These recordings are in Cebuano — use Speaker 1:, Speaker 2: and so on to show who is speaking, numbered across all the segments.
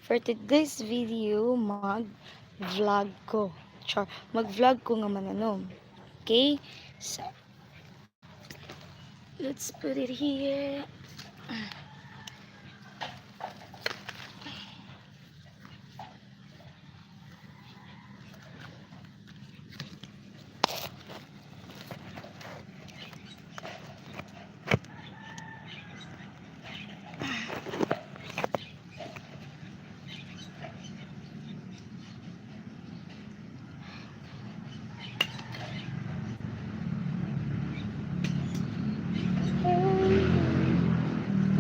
Speaker 1: For today's video, mag-vlog ko. Char, mag-vlog ko nga mananom. Okay? So, let's put it here. Hey,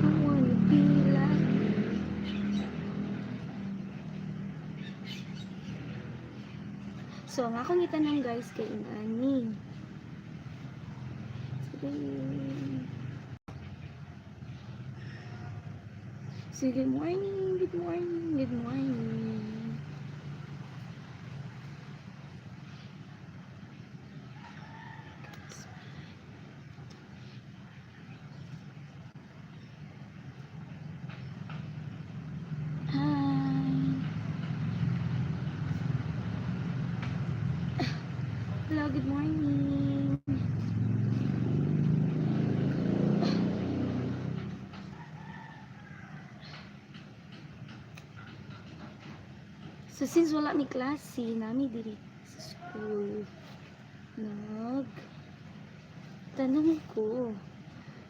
Speaker 1: I wanna be like you. So, ang akong itanom, guys, kay inani. Sige. So, good morning, good morning, good morning. Hi. Hello, good morning. So, since wala mi klase, naa mi diri sa school, nag tanom ko.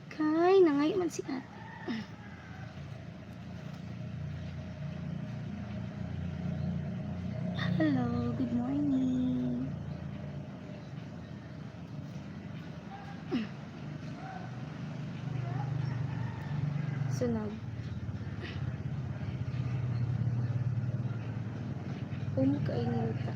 Speaker 1: Kay, nangayo man si ate. Hello, good morning. So, nag kay yuta.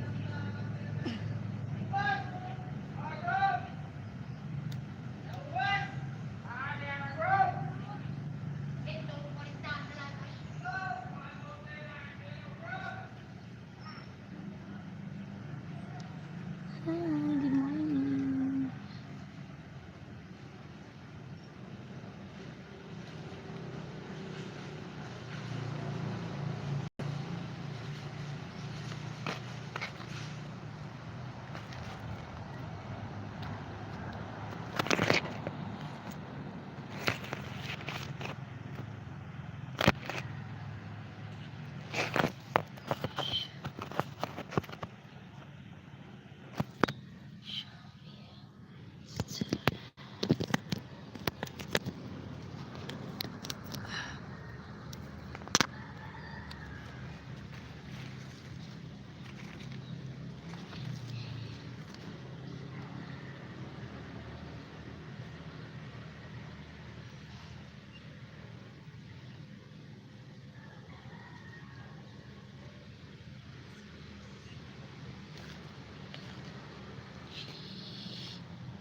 Speaker 1: Hi, good morning.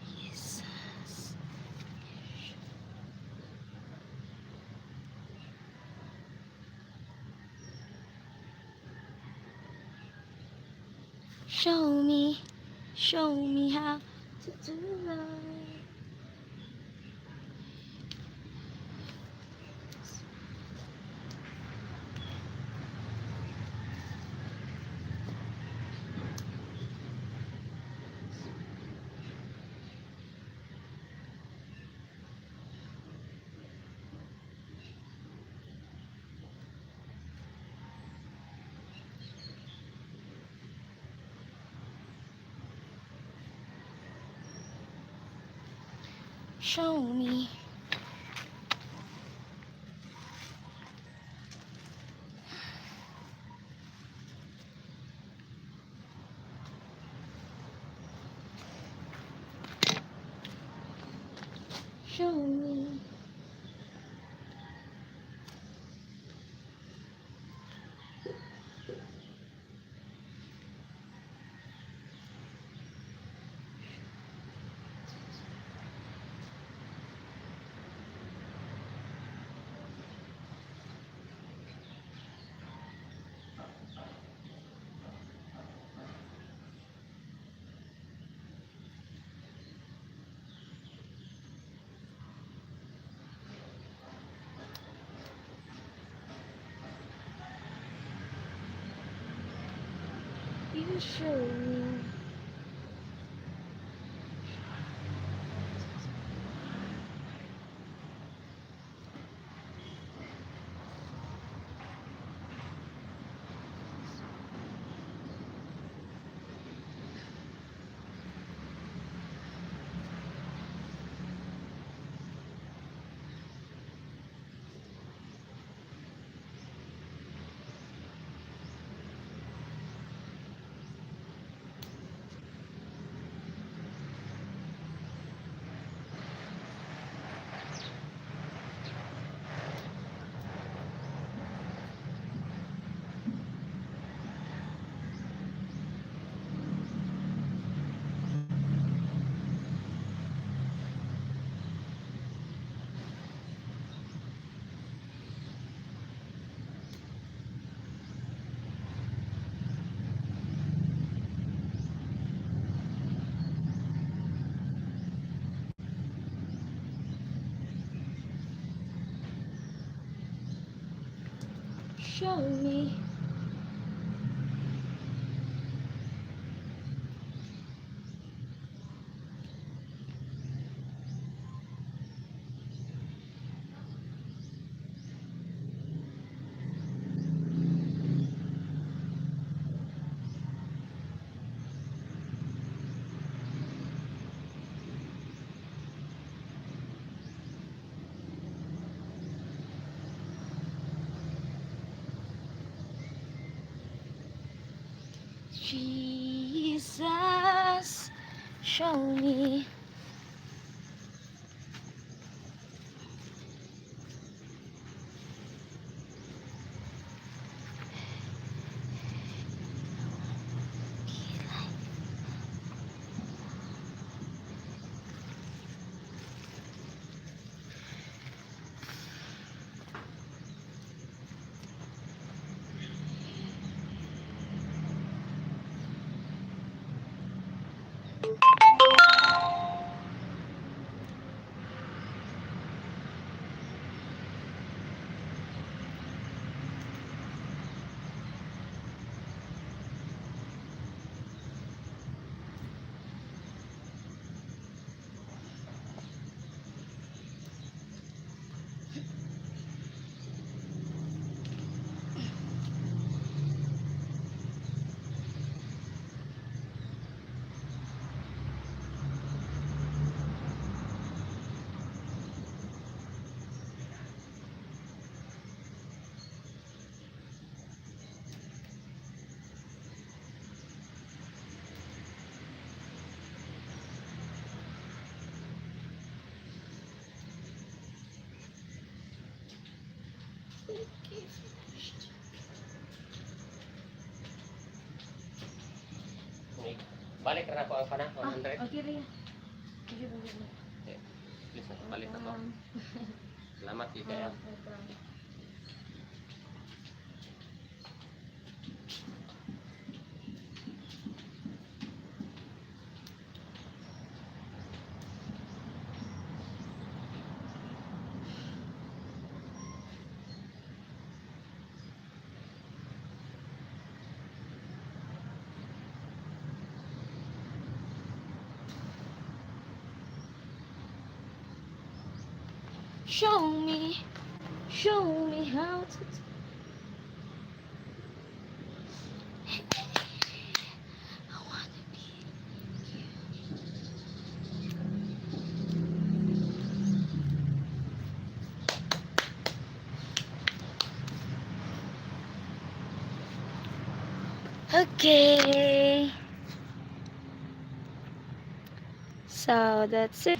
Speaker 1: Jesus. Show me how to do right. Show me. Show me. You show me. Show me. Jesus, show me. Okay, finished.
Speaker 2: Balik ra ko ang kana, 100.
Speaker 1: Ah, okay, Ria. Okay, okay, okay.
Speaker 2: Please, balik na to. Salamat gyud
Speaker 1: Ah,
Speaker 2: kayo.
Speaker 1: welcome. Show me how to. I wanna be you. Okay. So that's it.